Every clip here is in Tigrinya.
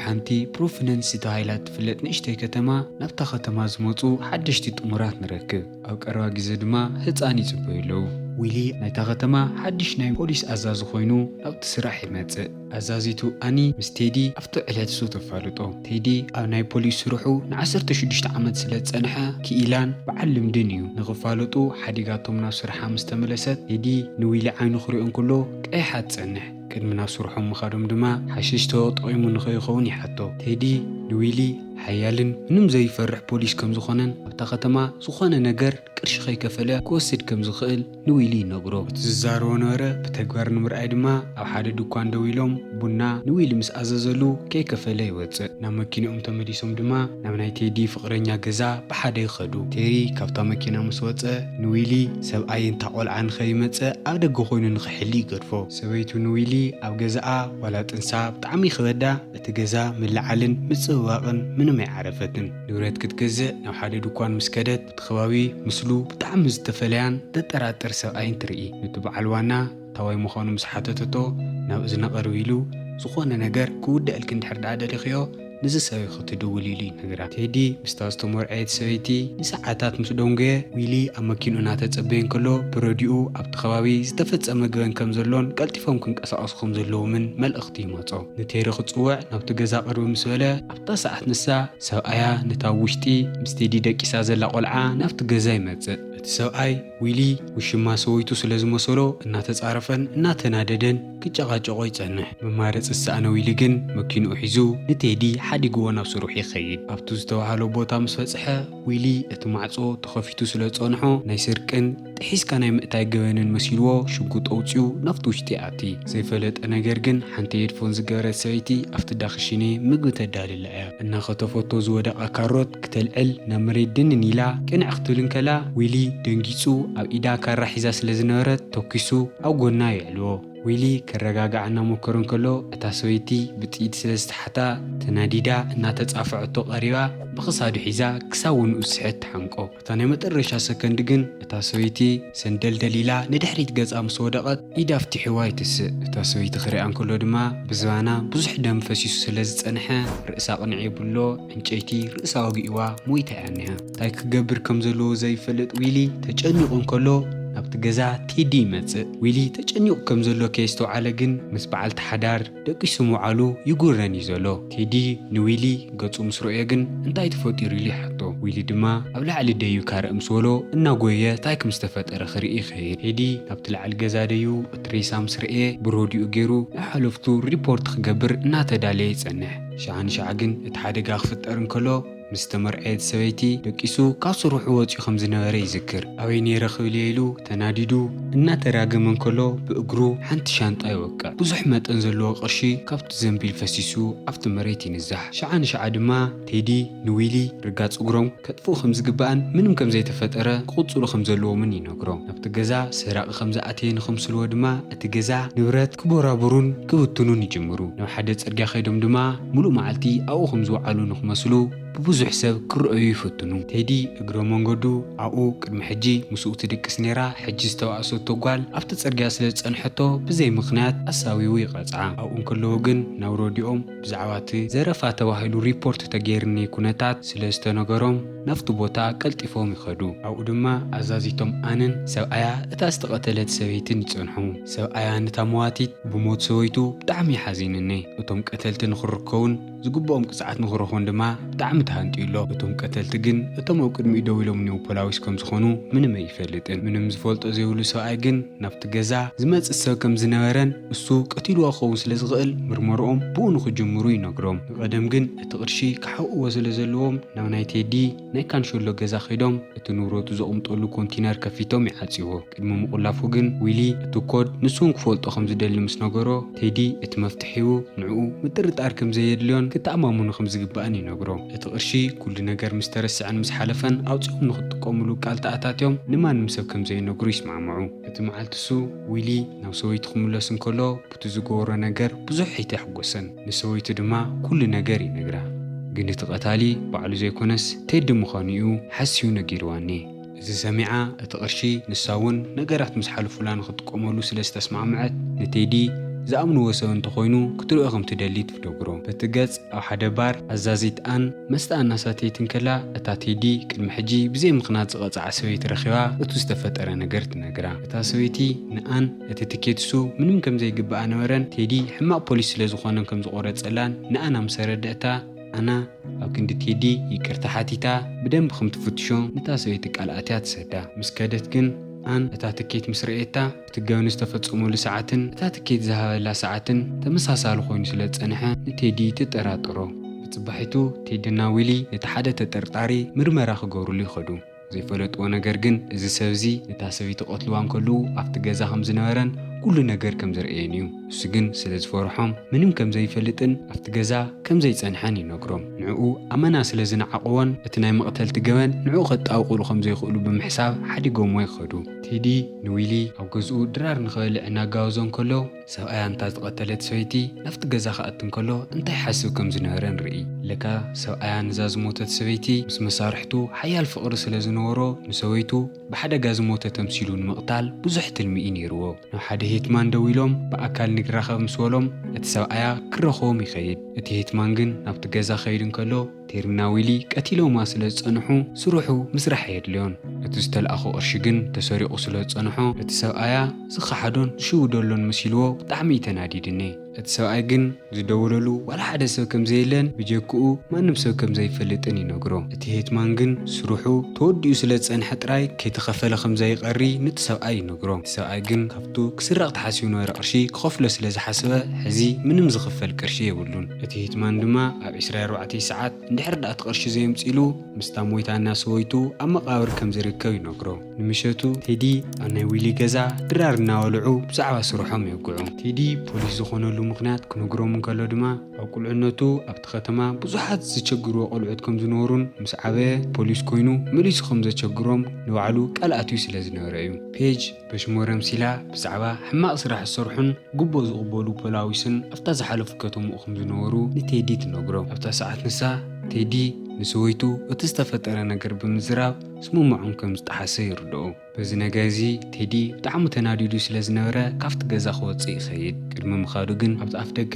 ሓንቲ ፕሮቪደንስ ተባሂላ እትፍለጥ ንእሽተይ ከተማ፣ ናብታ ከተማ ዝመጹ ሓደሽቲ ጥሙራት ንረክብ። ኣብ ቀረባ ግዜ ድማ ህጻን ይጽበዩ ኣለዉ። ዊሊ ናይታ ከተማ ሓድሽ ናይ ፖሊስ ኣዛዚ ኮይኑ ናብቲ ስራሕ ይመጽእ። ኣዛዚቱ ኣኒ ምስ ቴዲ ኣብቲ ዕለት እሱ ተፋልጦ። ቴዲ ኣብ ናይ ፖሊስ ስርሑ ንዓሰርተ ሽዱሽተ ዓመት ስለ ዝጸንሐ፣ ክኢላን በዓል ልምድን እዩ። ንኽፋለጡ ሓዲጋቶም ናብ ስርሓ ምስ ተመለሰት፣ ቴዲ ንዊሊ ዓይኑ ክሪኦ እንከሎ ቀይሓ ትጸንሕ። ቅድሚ ናብ ስርሖም ምኻዶም ድማ ሓሽሽ ተጠቒሙ ንኸይኸውን ይሓቶ። ቴዲ ንዊሊ ሓያልን ምንም ዘይፈርሕ ፖሊስ ከም ዝኾነን ኣብታ ከተማ ዝኾነ ነገር ቅርሺ ከይከፈለ ክወስድ ከም ዝኽእል ንዊሊ ይነግሮ። እቲ ዝዛረቦ ነበረ ብተግባር ንምርኣይ ድማ ኣብ ሓደ ድኳን ደው ኢሎም ቡና ንዊሊ ምስ ኣዘዘሉ ከይከፈለ ይወጽእ። ናብ መኪንኦም ተመሊሶም ድማ ናብ ናይ ቴዲ ፍቕረኛ ገዛ ብሓደ ይኸዱ። ቴሪ ካብታ መኪና ምስ ወጸ ንዊሊ ሰብኣይ እንታ ቆልዓ ንኸይመጸ ኣብ ደገ ኮይኑ ንኽሕሊ ይገድፎ። ሰበይቱ ንዊሊ ኣብ ገዛኣ ዋላ ጥንሳ ብጣዕሚ ይኽበዳ፣ እቲ ገዛ ምልዓልን ምጽብባቕን ምንም ኣይዓረፈትን። ንብረት ክትገዝእ ናብ ሓደ ድኳን ምስ ከደት፣ እቲ ከባቢ ምስሉ ብጣዕሚ ዝተፈለያን ዘጠራጥር ሰብኣይን ትርኢ። ነቲ በዓል ዋና ታዋይ ምዃኑ ምስ ሓተተቶ፣ ናብ እዝና ቅርብ ኢሉ፣ "ዝኾነ ነገር ክውድኣልኪ እንድሕር ደኣ ደሊኽዮ፣ ንዚ ሰብ ኢኺ ትድውሊ" ኢሉ ይነግራ። ቴዲ ምስታ ዝተመርዐየት ሰበይቲ ንሰዓታት ምስ ደንጎየ፣ ዊሊ ኣብ መኪንኡ እናተጸበየ እንከሎ፣ ብረዲኡ ኣብቲ ከባቢ ዝተፈጸመ ገበን ከም ዘሎን ቀልጢፎም ክንቀሳቐሱ ከም ዘለዎምን መልእኽቲ ይመጾ። ንቴሪ ክጽውዕ ናብቲ ገዛ ቅርብ ምስ በለ፣ ኣብታ ሰዓት ንሳ ሰብኣያ ነታ ኣብ ውሽጢ ምስ ቴዲ ደቂሳ ዘላ ቆልዓ ናብቲ ገዛ ይመጽእ። እቲ ሰብኣይ ዊሊ ውሽማ ሰበይቱ ስለ ዝመሰሎ እናተጻረፈን እናተናደደን ክጨቓጨቖ ይጸንሕ። መማረጺ ዝሰኣነ ዊሊ ግን መኪንኡ ሒዙ ንቴዲ ሓዲግዎ ናብ ስርሑ ይኸይድ። ኣብቲ ዝተባህሎ ቦታ ምስ በጽሐ ዊሊ እቲ ማዕጾ ተኸፊቱ ስለ ዝጸንሖ ናይ ስርቅን ጥሒስካ ናይ ምእታይ ገበንን መሲልዎ ሽጉጥ ኣውጺኡ ናብቲ ውሽጢ ይኣቲ። ዘይፈለጠ ነገር ግን ሓንቲ ሄድፎን ዝገበረት ሰበይቲ ኣብቲ ዳኽሽኔ ምግቢ ተዳልላ እያ። እናኸተፈቶ ዝወደቐ ካሮት ክተልዕል ናብ መሬት ድንን ኢላ ቅንዕ ክትብል እንከላ፣ ዊሊ ደንጊጹ ኣብ ኢዳ ካራ ሒዛ ስለ ዝነበረት ተኲሱ ኣብ ጎና የዕልዎ። ዊሊ ከረጋግዓ እናሞከረ እንከሎ፣ እታ ሰበይቲ ብጥይት ስለ ዝተሓታ ተናዲዳ እናተጻፍዐቶ ቀሪባ ብኽሳዱ ሒዛ ክሳብ ወንኡ ዝስሕት ትሓንቆ። እታ ናይ መጠረሻ ሰከንድ ግን እታ ሰበይቲ ሰንደልደል ኢላ ንድሕሪት ገጻ ምስ ወደቐት ኢዳ ኣፍቲሕዋ ይትስእ። እታ ሰበይቲ ክሪኣ እንከሎ ድማ ብዝባና ብዙሕ ደም ፈሲሱ ስለ ዝጸንሐ ርእሳ ቅንዕ የብሎ ዕንጨይቲ ርእሳ ወጊእዋ ሞይታ እያ እኒሃ። እንታይ ክገብር ከም ዘለዎ ዘይፈልጥ ዊሊ ተጨኒቑ እንከሎ ናብቲ ገዛ ቴዲ ይመጽእ። ዊሊ ተጨኒቑ ከም ዘሎ ከየስተውዓለ ግን ምስ በዓልቲ ሓዳር ደቂሱ ምውዓሉ ይጉረን እዩ ዘሎ። ቴዲ ንዊሊ ገጹ ምስ ረእዮ ግን እንታይ ተፈጢሩ ኢሉ ይሓቶ። ዊሊ ድማ ኣብ ላዕሊ ደዩ ካርእ ምስ በሎ እናጎየ እንታይ ከም ዝተፈጠረ ክርኢ ይኸይድ። ቴዲ ናብቲ ላዕሊ ገዛ ደዩ እቲ ሬሳ ምስ ረእየ ብረዲኡ ገይሩ ንሓለፍቱ ሪፖርት ክገብር እናተዳለየ ይጸንሕ። ሸዓ ንሸዓ ግን እቲ ሓደጋ ክፍጠር እንከሎ ምስ ተመርዐየት ሰበይቲ ደቂሱ ካብ ስርሑ ወጺኡ ከም ዝነበረ ይዝክር። ኣበይ ነይረ ክብል እየ ኢሉ ተናዲዱ እናተራገመ እንከሎ ብእግሩ ሓንቲ ሻንጣ ይወቅዕ። ብዙሕ መጠን ዘለዎ ቅርሺ ካብቲ ዘንቢል ፈሲሱ ኣብቲ መሬት ይንዛሕ። ሸዓ ንሸዓ ድማ ቴዲ ንዊሊ ርጋጽ እግሮም ከጥፍኡ ከም ዝግባእን ምንም ከም ዘይተፈጠረ ክቕጽሉ ከም ዘለዎምን ይነግሮም። ናብቲ ገዛ ሰራቒ ከም ዝኣተየ ንኸምስልዎ ድማ እቲ ገዛ ንብረት ክቦራብሩን ክብትኑን ይጅምሩ። ናብ ሓደ ጽርግያ ከይዶም ድማ ምሉእ መዓልቲ ኣብኡ ከም ዝወዓሉ ንኽመስሉ ብብዙሕ ሰብ ክረኣዩ ይፍትኑ። ቴዲ እግረ መንገዱ ኣብኡ ቅድሚ ሕጂ ምስኡ ትድቅስ ነይራ፣ ሕጂ ዝተባእሰቶ ጓል ኣብቲ ጽርግያ ስለ ዝጸንሐቶ ብዘይ ምኽንያት ኣሳዊቡ ይቐጽዓ። ኣብኡ እንከለዉ ግን ናብ ረድኦም ብዛዕባ እቲ ዘረፋ ተባሂሉ ሪፖርት ተገይርኒ ኩነታት ስለ ዝተነገሮም ናብቲ ቦታ ቀልጢፎም ይኸዱ። ኣብኡ ድማ ኣዛዚቶም ኣንን ሰብኣያ እታ ዝተቐተለት ሰበይትን ይጸንሑ። ሰብኣያ ነታ መዋቲት ብሞት ሰበይቱ ብጣዕሚ እዩ ሓዚንኒ። እቶም ቀተልቲ ንኽርከቡን ዝግብኦም ቅፅዓት ንኽረኽቡን ድማ ብጣዕሚ ተሃንጥዩ ኣሎ። እቶም ቀተልቲ ግን እቶም ኣብ ቅድሚኡ ደው ኢሎም እኒው ፖላዊስ ከም ዝኾኑ ምንም ኣይፈልጥን። ምንም ዝፈልጦ ዘይብሉ ሰብኣይ ግን ናብቲ ገዛ ዝመጽእ ሰብ ከም ዝነበረን እሱ ቀቲልዋ ክኸውን ስለ ዝኽእል ምርመርኦም ብኡ ንኽጅምሩ ይነግሮም። ንቐደም ግን እቲ ቅርሺ ክሓብእዎ ስለ ዘለዎም ናብ ናይ ቴዲ ናይ ካንሸሎ ገዛ ከይዶም እቲ ንብረቱ ዘቕምጠሉ ኮንቲነር ከፊቶም ይዓጽይዎ። ቅድሚ ምቑላፉ ግን ዊሊ እቲ ኮድ ንሱ እውን ክፈልጦ ከም ዝደሊ ምስ ነገሮ ቴዲ እቲ መፍትሕ ሂቡ ንዕኡ ምጥርጣር ከም ዘየድልዮን ክተኣማመኑ ከም ዝግባእን ይነግሮ። እቲ ቅርሺ ኩሉ ነገር ምስ ተረስዐን ምስ ሓለፈን ኣውጺኦም ንኽጥቀምሉ ቃል ተኣታትዮም ንማንም ሰብ ከም ዘይነግሩ ይስማዕምዑ። እቲ መዓልቲ እሱ ዊሊ ናብ ሰበይቱ ክምለስ እንከሎ ብቲ ዝገበሮ ነገር ብዙሕ ኣይተሐጎሰን። ንሰበይቱ ድማ ኩሉ ነገር ይነግራ። ግን እቲ ቀታሊ ባዕሉ ዘይኮነስ ቴዲ ምዃኑ እዩ ሓስዩ ነጊርዋኒ። እዚ ሰሚዓ እቲ ቅርሺ ንሳ እውን ነገራት ምስ ሓለፉላ ንኽትጥቀመሉ ስለ ዝተስማዕምዐት ንቴዲ ዝኣምንዎ ሰብ እንተኾይኑ ክትሪኦ ከም ትደሊ ትነግሮ። በቲ ገጽ ኣብ ሓደ ባር ኣዛዚት ኣን መስተ እናሰተየት እንከላ፣ እታ ቴዲ ቅድሚ ሕጂ ብዘይ ምኽናት ዝቐጽዓ ሰበይቲ ረኺባ፣ እቱ ዝተፈጠረ ነገር ትነግራ። እታ ሰበይቲ ንኣን እቲ ትኬት እሱ ምንም ከም ዘይግብኣ ነበረን፣ ቴዲ ሕማቕ ፖሊስ ስለ ዝኾነን ከም ዝቖረጸላን ንኣን ምስ ኣረደእታ፣ ኣና ኣብ ክንዲ ቴዲ ይቅርታ ሓቲታ፣ ብደንብ ከም ትፍትሾ ነታ ሰበይቲ ቃል ኣትያ ትሰዳ። ምስ ከደት ግን ኣን እታ ትኬት ምስ ረእየታ፣ እቲ ገበን ዝተፈጸመሉ ሰዓትን እታ ትኬት ዝሃበላ ሰዓትን ተመሳሳሊ ኮይኑ ስለ ዝጸንሐ ንቴዲ ትጠራጠሮ። ብጽባሒቱ ቴዲና ዊሊ ነቲ ሓደ ተጠርጣሪ ምርመራ ክገብርሉ ይኸዱ። ዘይፈለጥዎ ነገር ግን እዚ ሰብዚ ነታ ሰበይቲ ቀትልዋ እንከለዉ ኣብቲ ገዛ ከም ዝነበረን ኩሉ ነገር ከም ዝረእየን እዩ። እሱ ግን ስለ ዝፈርሖም ምንም ከም ዘይፈልጥን ኣብቲ ገዛ ከም ዘይጸንሐን ይነግሮም። ንዕኡ ኣመና ስለ ዝነዓቕዎን እቲ ናይ መቕተልቲ ገበን ንዕኡ ከጣብቑሉ ከም ዘይኽእሉ ብምሕሳብ ሓዲጎምዎ ይኸዱ። ቴዲ ንዊሊ ኣብ ገዝኡ ድራር ንኽበልዕ እናጋበዞ እንከሎ ሰብኣያ እንታ ዝቐተለት ሰበይቲ ናብቲ ገዛ ክኣቱ እንከሎ እንታይ ሓስብ ከም ዝነበረ ንርኢ። ለካ ሰብኣያ ነዛ ዝሞተት ሰበይቲ ምስ መሳርሕቱ ሓያል ፍቕሪ ስለ ዝነበሮ ንሰበይቱ ብሓደጋ ዝሞተ ተምሲሉ ንምቕታል ብዙሕ ትልሚ እዩ ነይርዎ። ናብ ሓደ ሄትማን ደዊሎም ብኣካል ንራኸብ ምስ በሎም እቲ ሰብኣያ ክረኽቦም ይኸይድ። እቲ ሄትማን ግን ናብቲ ገዛ ከይድ እንከሎ ቴርሚና ዊሊ ቀቲሎማ ስለ ዝጸንሑ ስርሑ ምስራሕ የድልዮን። እቲ ዝተለኣኾ ቅርሺ ግን ተሰሪቑ ስለ ዝጸንሖ እቲ ሰብኣያ ዝኸሓዶን ዝሽውደሎን መሲልዎ ብጣዕሚ እዩ ተናዲድኒ። እቲ ሰብኣይ ግን ዝደወለሉ ዋላ ሓደ ሰብ ከም ዘየለን ብጀክኡ ማንም ሰብ ከም ዘይፈልጥን ይነግሮ። እቲ ሄትማን ግን ስርሑ ተወዲኡ ስለ ዝጸንሐ ጥራይ ከይተኸፈለ ከም ዘይቐሪ ነቲ ሰብኣይ ይነግሮ። እቲ ሰብኣይ ግን ካብቱ ክስረቕ ተሓሲቡ ነበረ ቅርሺ ክኸፍሎ ስለ ዝሓሰበ ሕዚ ምንም ዝኽፈል ቅርሺ የብሉን። እቲ ሄትማን ድማ ኣብ ዕስራ ኣርባዕተ ሰዓት እንድሕር ደኣ እቲ ቅርሺ ዘየምጽኢሉ ምስታ ሞይታ እና ሰበይቱ ኣብ መቓብር ከም ዝርከብ ይነግሮ። ንምሸቱ ቴዲ ኣብ ናይ ዊሊ ገዛ ድራር እናበልዑ ብዛዕባ ስርሖም የውግዑ። ቴዲ ፖሊስ ዝኾነሉ ምኽንያት ክነግሮም እንከሎ ድማ ኣብ ቁልዕነቱ ኣብቲ ከተማ ብዙሓት ዝቸግርዎ ቆልዑት ከም ዝነበሩን ምስ ዓበየ ፖሊስ ኮይኑ መሊሱ ከም ዘቸግሮም ንባዕሉ ቃል ኣትዩ ስለ ዝነበረ እዩ። ፔጅ በሽሞረም ሲላ ብዛዕባ ሕማቕ ስራሕ ዝሰርሑን ጉቦ ዝቕበሉ ፖላዊስን ኣብታ ዝሓለፉ ከተምኡ ከም ዝነበሩ ንቴዲ ትነግሮ። ኣብታ ሰዓት ንሳ ቴዲ ንሰበይቱ እቲ ዝተፈጠረ ነገር ብምዝራብ ስምምዖም ከም ዝጠሓሰ ይርድኦ። በዚ ነገር እዚ ቴዲ ብጣዕሚ ተናዲዱ ስለ ዝነበረ ካብቲ ገዛ ክወፅእ ይኸይድ። ቅድሚ ምኻዱ ግን ኣብቲ ኣፍ ደገ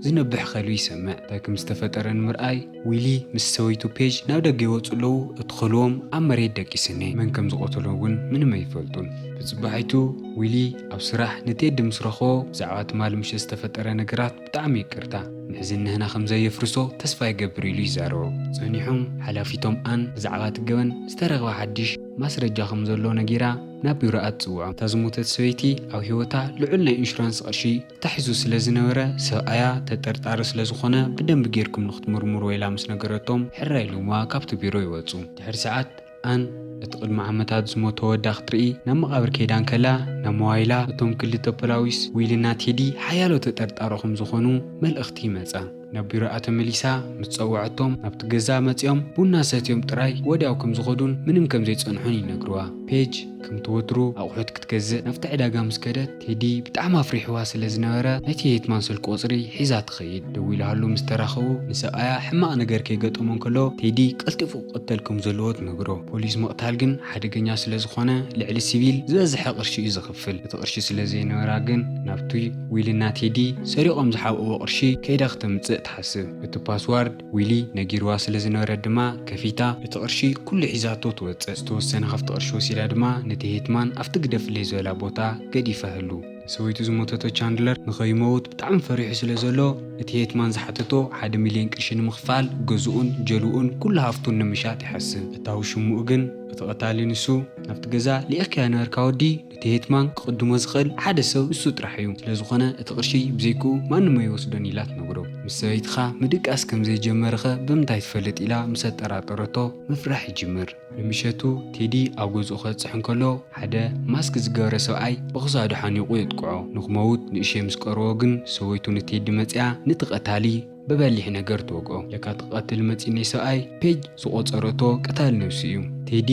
ዝነብሕ ከልቢ ይሰምዕ። እንታይ ከም ዝተፈጠረ ንምርኣይ ዊሊ ምስ ሰበይቱ ፔጅ ናብ ደገ ይወፁ ኣለዉ። እቲ ከልቦም ኣብ መሬት ደቂስኒ። መን ከም ዝቐተሎ እውን ምንም ኣይፈልጡን። ብፅባሒቱ ዊሊ ኣብ ስራሕ ንቴዲ ምስ ረኸቦ ብዛዕባ ትማሊ ምሸት ዝተፈጠረ ነገራት ብጣዕሚ ይቅርታ፣ ምሕዝነትና ከም ዘየፍርሶ ተስፋ ይገብር ኢሉ ይዛረቦ። ጸኒሖም ሓላፊቶም ኣን ብዛዕባ እቲ ገበን ዝተረኽበ ሓድሽ ማስረጃ ከም ዘሎ ነጊራ ናብ ቢሮኣ ትጽውዖ። እታ ዝሞተት ሰበይቲ ኣብ ህይወታ ልዑል ናይ ኢንሹራንስ ቅርሺ ተታሒዙ ስለ ዝነበረ ሰብኣያ ተጠርጣሪ ስለ ዝኾነ ብደንቢ ጌርኩም ንክትምርምርዎ ኢላ ምስ ነገረቶም ሕራይ ኢሎምዋ ካብቲ ቢሮ ይወጹ። ድሕሪ ሰዓት ኣን እቲ ቅድሚ ዓመታት ዝሞተ ወዳ ክትርኢ ናብ መቓብር ከይዳ እንከላ ናብ ሞባይላ እቶም ክልተ ፖላዊስ ዊልና ቴዲ ሓያሎ ተጠርጣሪ ከም ዝኾኑ መልእኽቲ ይመጻ። ናብ ቢሮኣ ተመሊሳ ምስ ጸውዐቶም ናብቲ ገዛ መጺኦም ቡና ሰትዮም ጥራይ ወዲያው ከም ዝኾዱን ምንም ከም ዘይጸንሑን ይነግርዋ። ፔጅ ከምቲ ወትሩ ኣቑሑት ክትገዝእ ናብቲ ዕዳጋ ምስ ከደት ቴዲ ብጣዕሚ ኣፍሪሕዋ ስለ ዝነበረ ናይቲ ሄትማን ስልኪ ቁጽሪ ሒዛ ትኸይድ። ደዊላሉ ምስ ተራኸቡ ንሰብኣያ ሕማቕ ነገር ከይገጠሞ እንከሎ ቴዲ ቀልጢፉ ክቕተል ከም ዘለዎ ትነግሮ። ፖሊስ ምቕታል ግን ሓደገኛ ስለ ዝኾነ ልዕሊ ሲቪል ዝበዝሐ ቅርሺ እዩ ዝኽፍል። እቲ ቅርሺ ስለ ዘይነበራ ግን ናብቲ ዊልና ቴዲ ሰሪቖም ዝሓብእዎ ቅርሺ ከይዳ ክተምጽእ ትሓስብ። እቲ ፓስዋርድ ዊሊ ነጊርዋ ስለ ዝነበረ ድማ ከፊታ እቲ ቅርሺ ኩሉ ሒዛቶ ትወጽእ። ዝተወሰነ ካብቲ ቅርሺ ወሲዳ ድማ ነቲ ሄትማን ኣብቲ ግደፍለይ ዝበላ ቦታ ገዲፋ ህሉ። ሰበይቱ ዝሞተቶ ቻንድለር ንኸይመውት ብጣዕሚ ፈሪሑ ስለ ዘሎ እቲ ሄትማን ዝሓተቶ ሓደ ሚልዮን ቅርሺ ንምኽፋል ገዝኡን ጀልኡን ኩሉ ሃፍቱን ንምሻጥ ይሓስብ። እታ ውሽምኡ ግን እቲ ቀታሊ ንሱ ናብቲ ገዛ ልኢኽካዮ ነበርካ ወዲ፣ ነቲ ሄትማን ክቕድሞ ዝኽእል ሓደ ሰብ እሱ ጥራሕ እዩ። ስለ ዝኾነ እቲ ቅርሺ ብዘይክኡ ማንም ኣይወስዶን ኢላ ትነግሮ። ምስ ሰበይትኻ ምድቃስ ከም ዘይጀመርኸ ብምንታይ ትፈልጥ ኢላ ምስ ኣጠራጠረቶ ምፍራሕ ይጅምር። ንምሸቱ ቴዲ ኣብ ገዝኡ ከብጽሕ እንከሎ ሓደ ማስክ ዝገበረ ሰብኣይ ብኽሳዱ ሓኒቑ የጥቅዖ። ንኽመውት ንእሸ ምስ ቀረቦ ግን ሰበይቱ ንቴዲ መጺኣ ነቲ ቀታሊ ብበሊሕ ነገር ትወግኦ። ለካ እቲ ቀትል መጺእኒ ሰብኣይ ፔጅ ዝቖጸረቶ ቀታሊ ነብሱ እዩ። ቴዲ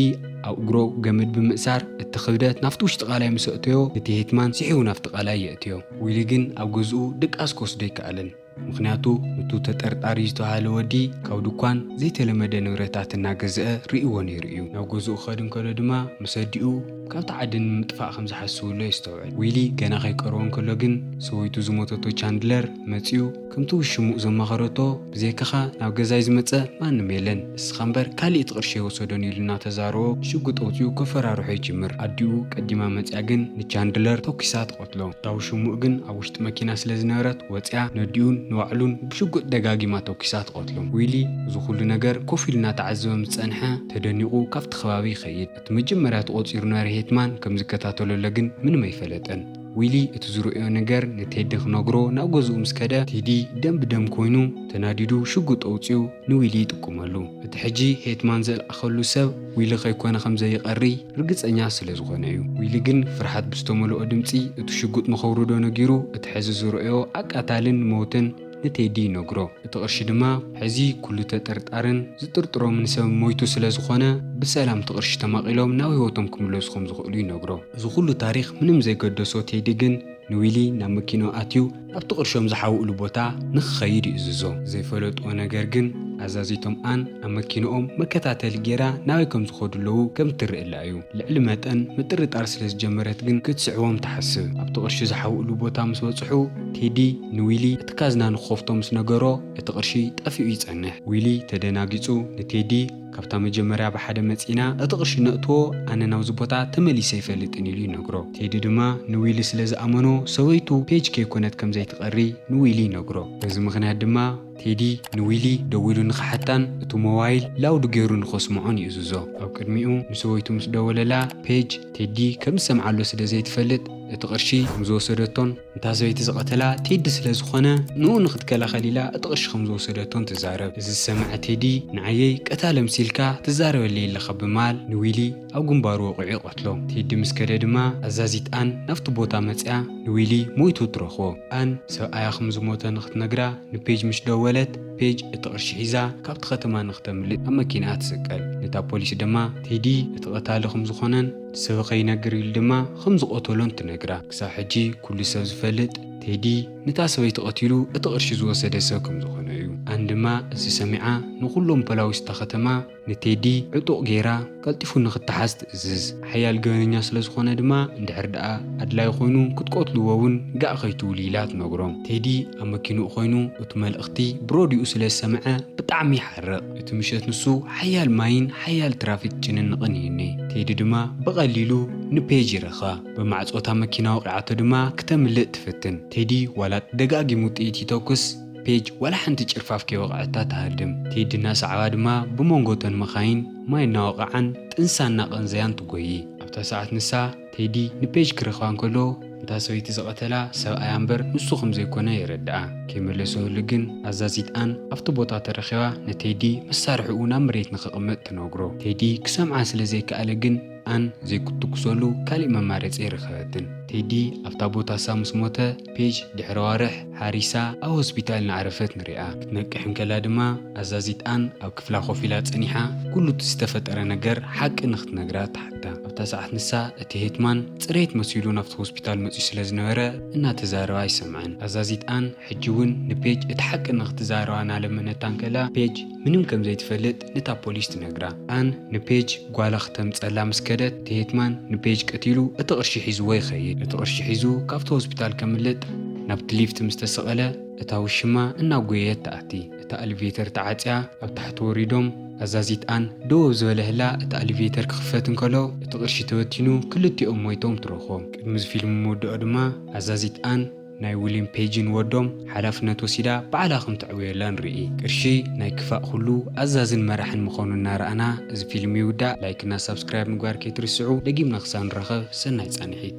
ኣብ እግሮ ገመድ ብምእሳር እቲ ክብደት ናብቲ ውሽጢ ቃላይ ምስ ኣእተዮ እቲ ሄትማን ስሒቡ ናብቲ ቃላይ የእትዮ። ዊሊ ግን ኣብ ገዝኡ ድቃስ ክወስዶ ኣይከኣለን። ምኽንያቱ፣ እቲ ተጠርጣሪ ዝተባህለ ወዲ ካብ ድኳን ዘይተለመደ ንብረታት እናገዝአ ርእይዎ ነይሩ እዩ። ናብ ገዝኡ ክኸድ እንከሎ ድማ፣ ምስ ኣዲኡ ካብቲ ዓዲ ንምጥፋእ ከም ዝሓስብሉ የስተውዕል። ዊሊ ገና ከይቀርቦ እንከሎ ግን፣ ሰበይቱ ዝሞተቶ ቻንድለር መጺኡ፣ ከምቲ ውሽምኡ ዘማኸረቶ፣ "ብዘይካኻ ናብ ገዛይ ዝመጸ ማንም የለን፣ እስኻ እምበር ካልእ እቲ ቅርሺ ኣይወሰዶን" ኢሉ እናተዛረቦ፣ ሽጉጥ ኣውጺኡ ከፈራርሖ ይጅምር። ኣዲኡ ቀዲማ መጺኣ ግን ንቻንድለር ተኩሳ ትቐትሎ። እታ ውሽምኡ ግን ኣብ ውሽጢ መኪና ስለ ዝነበረት ወጺኣ ነዲኡን ንባዕሉን ብሽጉጥ ደጋጊማ ተኩሳ ትቐትሎም። ዊሊ እዚ ኩሉ ነገር ኮፍ ኢሉ እናተዓዘበ ምስ ጸንሐ፣ ተደኒቑ ካብቲ ከባቢ ይኸይድ። እቲ መጀመርያ ተቖጺሩ ነበረ ሄትማን ከም ዝከታተለሎ ግን ምንም ኣይፈለጠን። ዊሊ እቲ ዝርእዮ ነገር ንቴዲ ክነግሮ ናብ ገዝኡ ምስ ከደ፣ ቴዲ ደም ብደም ኮይኑ ተናዲዱ ሽጉጥ ኣውጺኡ ንዊሊ ይጥቁመሉ። እቲ ሕጂ ሄትማን ዘልኣኸሉ ሰብ ዊሊ ከይኮነ ከም ዘይቐሪ ርግጸኛ ስለ ዝኾነ እዩ። ዊሊ ግን ፍርሓት ብዝተመልኦ ድምጺ እቲ ሽጉጥ ንኸውርዶ ነጊሩ፣ እቲ ሕዚ ዝርእዮ ኣቃታልን ሞትን ንቴዲ ይነግሮ። እቲ ቅርሺ ድማ ሕዚ ኩሉ ተጠርጣርን ዝጥርጥሮምን ሰብ ሞይቱ ስለ ዝኾነ፣ ብሰላም እቲ ቅርሺ ተማቒሎም ናብ ህይወቶም ክምለሱ ከም ዝኽእሉ ይነግሮ። እዚ ኩሉ ታሪኽ ምንም ዘይገደሶ ቴዲ ግን ንዊሊ ናብ መኪንኡ ኣትዩ ናብቲ ቅርሾም ዝሓውእሉ ቦታ ንኽኸይድ ይእዝዞ። ዘይፈለጥዎ ነገር ግን፣ ኣዛዚቶም ኣን ኣብ መኪንኦም መከታተሊ ጌራ ናበይ ከም ዝኸዱ ኣለዉ ከም ትርእየላ እዩ። ልዕሊ መጠን ምጥርጣር ስለ ዝጀመረት ግን ክትስዕቦም ትሓስብ። ኣብቲ ቅርሺ ዝሓውእሉ ቦታ ምስ በጽሑ፣ ቴዲ ንዊሊ እቲ ካዝና ንክኸፍቶ ምስ ነገሮ፣ እቲ ቅርሺ ጠፊኡ ይጸንሕ። ዊሊ ተደናጊጹ ንቴዲ፣ "ካብታ መጀመርያ ብሓደ መጺና፣ እቲ ቅርሺ ነእትዎ፣ ኣነ ናብዚ ቦታ ተመሊሰ ኣይፈልጥን" ኢሉ ይነግሮ። ቴዲ ድማ ንዊሊ ስለ ዝኣመኖ፣ ሰበይቱ ፔጅ ከይኮነት ከም ዘይትቐሪ ንዊሊ ይነግሮ። በዚ ምኽንያት ድማ ቴዲ ንዊሊ ደዊሉ ንኽሓታን እቲ ሞባይል ላውድ ገይሩ ንኸስምዖን ይእዝዞ። ኣብ ቅድሚኡ ንሰበይቱ ምስ ደወለላ፣ ፔጅ ቴዲ ከም ዝሰምዓሉ ስለ ዘይትፈልጥ፣ እቲ ቅርሺ ከም ዝወሰደቶን ነታ ሰበይቲ ዝቐተላ ቴዲ ስለ ዝኾነ፣ ንኡ ንኽትከላኸል ኢላ እቲ ቅርሺ ከም ዝወሰደቶን ትዛረብ። እዚ ዝሰምዐ ቴዲ፣ "ንዓየይ ቀታሊ ኣምሲልካ ትዛረበለይ ኣለኻ" ብምባል ንዊሊ ኣብ ግንባሩ ወቒዑ ይቐትሎ። ቴዲ ምስ ከደ ድማ፣ ኣዛዚት ኣን ናብቲ ቦታ መጺኣ ንዊሊ ሞይቱ ትረኽቦ። ኣን ሰብኣያ ከም ዝሞተ ንኽትነግራ ንፔጅ ምስ ደወለት፣ ፔጅ እቲ ቅርሺ ሒዛ ካብቲ ከተማ ንኽተምልጥ ኣብ መኪናኣ ትስቀል። ነታ ፖሊስ ድማ ቴዲ እቲ ቀታሊ ከም ዝኾነን ንሰብ ከይነግር ኢሉ ድማ ከም ዝቐተሎን ትነግራ። ክሳብ ሕጂ ኩሉ ሰብ ዝፈልጥ ቴዲ ነታ ሰበይቲ ቀቲሉ እቲ ቅርሺ ዝወሰደ ሰብ ከም ዝኾነ እዩ። ኣን ድማ እዚ ሰሚዓ ንኹሎም ፖላዊስ እታ ከተማ ንቴዲ ዕጡቕ ገይራ ቀልጢፉ ንኽተሓዝ ትእዝዝ። ሓያል ገበነኛ ስለ ዝኾነ ድማ፣ እንድሕር ደኣ ኣድላይ ኮይኑ ክትቀትልዎ እውን ጋእ ከይትብሉ ኢላ ትነግሮም። ቴዲ ኣብ መኪንኡ ኮይኑ እቲ መልእኽቲ ብሮድዩ ስለ ዝሰምዐ ብጣዕሚ ይሓርቕ። እቲ ምሸት ንሱ ሓያል ማይን ሓያል ትራፊክ ጭንንቕን ይህኔ። ቴዲ ድማ ብቐሊሉ ንፔጅ ይረኽባ። ብማዕጾ እታ መኪና ወቒዓቶ ድማ ክተምልጥ ትፍትን። ቴዲ ዋላ ደጋጊሙ ጥይት ይተኩስ፣ ፔጅ ዋላ ሓንቲ ጭርፋፍ ከይወቕዐታ ትሃድም። ቴዲ እናሰዓባ ድማ ብመንጎ እተን መኻይን ማይ እናወቕዓን ጥንሳ እናቐንዘያን ትጎዪ። ኣብታ ሰዓት ንሳ ቴዲ ንፔጅ ክረኽባ እንከሎ፣ ነታ ሰበይቲ ዝቐተላ ሰብኣያ እምበር ንሱ ከም ዘይኮነ የረድኣ። ከይመለሰሉ ግን ኣዛዚት ኣን ኣብቲ ቦታ ተረኺባ ንቴዲ መሳርሒኡ ናብ መሬት ንኸቕምጥ ትነግሮ። ቴዲ ክሰምዓ ስለ ዘይከኣለ ግን ኣን ዘይክትኩሰሉ ካሊእ መማረፂ ኣይረኸበትን። ቴዲ ኣብታ ቦታ እሳ ምስ ሞተ፣ ፔጅ ድሕሪ ኣዋርሕ ሓሪሳ ኣብ ሆስፒታል እናዕረፈት ንሪኣ። ክትነቅሕ እንከላ ድማ ኣዛዚት ኣን ኣብ ክፍላ ኮፍ ኢላ ጸኒሓ፣ ኩሉ እቲ ዝተፈጠረ ነገር ሓቂ ንኽትነግራ ትሓታ። ኣብታ ሰዓት ንሳ እቲ ሄትማን ጽሬት መሲሉ ናብቲ ሆስፒታል መጺኡ ስለ ዝነበረ እናተዛረባ ኣይሰምዐን። ኣዛዚት ኣን ሕጂ እውን ንፔጅ እቲ ሓቂ ንኽትዛረባ እናለመነታ እንከላ፣ ፔጅ ምንም ከም ዘይትፈልጥ ነታ ፖሊስ ትነግራ። ኣን ንፔጅ ጓላ ክተምጸላ ምስ ከደት፣ እቲ ሄትማን ንፔጅ ቀቲሉ እቲ ቅርሺ ሒዝዎ ይኸይድ። እቲ ቅርሺ ሒዙ ካብቲ ሆስፒታል ከምልጥ ናብቲ ሊፍት ምስ ተሰቐለ፣ እታ ውሽማ እናጎየየት ትኣቲ። እታ ኣሊቬተር ተዓጽያ ኣብ ታሕቲ ወሪዶም፣ ኣዛዚት ኣን ደው ኣብ ዝበለ ህላ እቲ ኣሊቬተር ክኽፈት እንከሎ፣ እቲ ቅርሺ ተበቲኑ ክልቲኦም ሞይቶም ትረኽቦም። ቅድሚ እዚ ፊልም ምውድኦ ድማ ኣዛዚት ኣን ናይ ዊሊን ፔጅን ወዶም ሓላፍነት ወሲዳ ባዕላ ከም ተዕብየላ ንርኢ። ቅርሺ ናይ ክፋእ ኩሉ ኣዛዝን መራሕን ምዃኑ እናረኣና እዚ ፊልም ይውዳእ። ላይክና ሳብስክራይብ ምግባር ከይትርስዑ። ደጊምና ክሳብ ንራኸብ ሰናይ ጻንሒት።